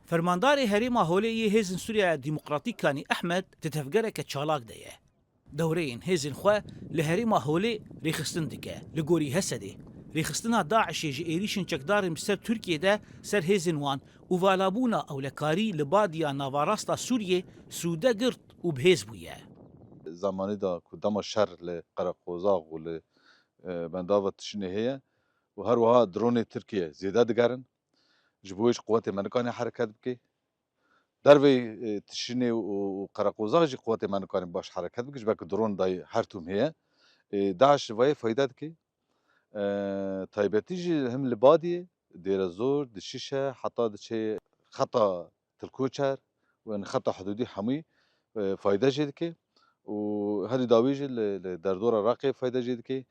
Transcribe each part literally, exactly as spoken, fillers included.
Fermandarê Herêma Holê yê Hêzên Sûriya Demokratîk Kanî Ehmed di tevgereke çalak de ye. Dewreyên hêzên xwe li herêma Holê rêxistin dike. Li gorî Hesedê, rêxistina DAIŞê ji êrîşên çekdarên bi ser Tirkiyê de ser hêzên wan û valabûna ewlekarî li badiya navarasta Sûriyê sûde girt û bihêz bûye. Zamanî de ku dema şer li Qereqozax û li, e, bendava Tişinê heye û her wiha dronê Tirkiye zêde digerin, ji bo wê jî quwetê me nikanî hereket bike. Dervê, e, Tişinê û, û Qereqozax jî quwetê me nikanî baş hereket bike, ji ber ku dron dayê her tûm heye. E, DAIŞ ji vayê fayde dike. E, taybetî jî him li Badiyê, Dêrezor, Dişîşe, heta diçe xeta Tilkoçer û yani xeta hidûdî hemû, e, fayde jê dike û herî dawî jî li, li derdora Reqê fayde jê dike.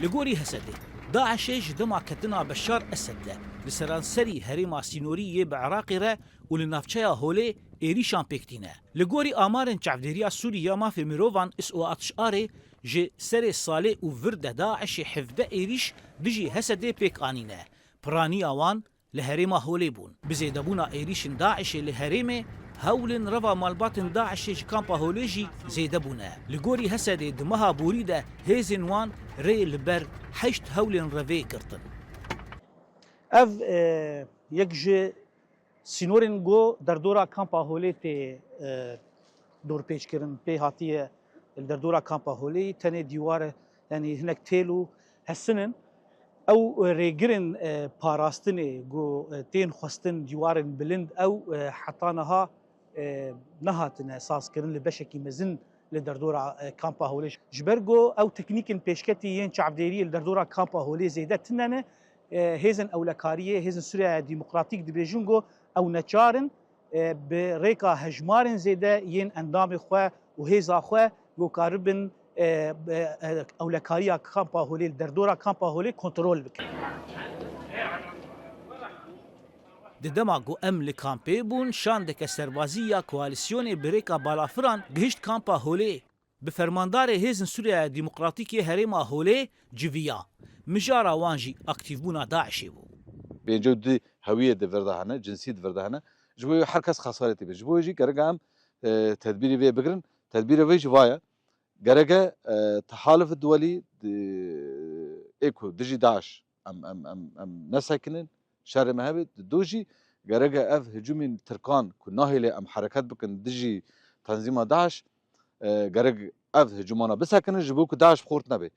Li gorî Hesedê, DAIŞê ji dema ketina Beşar Esed de li seranserî herêma sînorî yê bi Iraqê re û li navçeya Holê êrîşan pêk tîne. Li gorî amarên Çavdêriya Sûrî ya Mafê Mirovan, S O A T Ş R'ê, ji serê salê û vir de DAIŞê hevdeh êrîş dijî Hesedê pêk anîne. Piraniya wan li herêma Holê bûn. Bi zêdebûna êrîşên DAIŞê li herêmê, hewlên reva malbatên DAIŞê ji kampa Holê jî zêde bûne. Li gorî Hesedê di meha borî de hêzên wan rê li ber heşt hewlên revê girtin. Ev, e, yek ji sînorên ku derdora kampa Holê tê, e, dorpêçkirin, pê hatiye li derdora kampa Holê tenê dîwar, yanî hinek têl û hesin in. Ew, e, rêgirên, e, parastinê ku, e, tên xwestin dîwarên bilind, ew, e, heta niha, e, nehatine sazkirin li beşekî mezin li derdora, e, kampa Holê. Ji ber ku ew teknîkên pêşketî yên çavdêriyê li derdora kampa Holê zêde tune ne, e, hêzên ewlekariyê, hêzên Sûriya Demokratîk dibêjin ku ew neçar in, e, bi rêka hejmarên zêde yên endamê xwe û hêza xwe ku karibin, e, e, e, ewlekariya kampa Holê, li derdora kampa Holê kontrol bikin. Di dema ku em li kampê bûn, şandeke serbazî ya koalîsyonê bi rêka balafiran gihişt kampa Holê. Bi fermandarê Hêzên Sûriya Demokratîk yê Herêma Holê civiya. Mijara wan jî aktîvbûna DAIŞê bû. Pêncî û du hewiyê di vir de hene, cinsî di vir de hene. Ji bo her kes xesaretê bê. Ji bo jî gerek em, e, tedbîrê vê bigirin. Tedbîrê vê jî va ye. Gerek e, e, tehalif duwelî di, ê ku dijî DAIŞ em, em, em, em nesekinin, şerê me hebe, di do jî gerek e ev hicûmên Tirkan ku nahêlê em hereket bikin dijî tenzîma DAIŞ, e, gerek ev hicûmana bisekinin ji bo ku DAIŞ bi xurt nebe.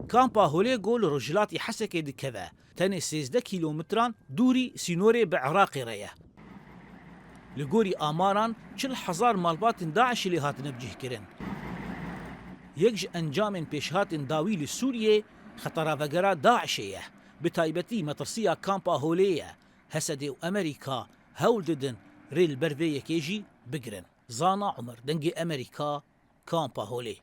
Kampa Holê ku li rojhilatî Hesekê dikeve, tenê sêzdeh kîlometran dûrî sînorê bi Iraqê re ye. Li gorî amaran çil hezar malbatên DAIŞê lê hatine bicihkirin. Yek ji encamên pêşhatên dawî li Sûriyê xeta ravegera DAIŞê ye. Bi taybetî metirsiya kampa Holê ye. Hesedê û Amerîka hewl didin rê li ber vê yekê jî bigirin. Zana Umer, Dengê Amerîka, Kampa Holê.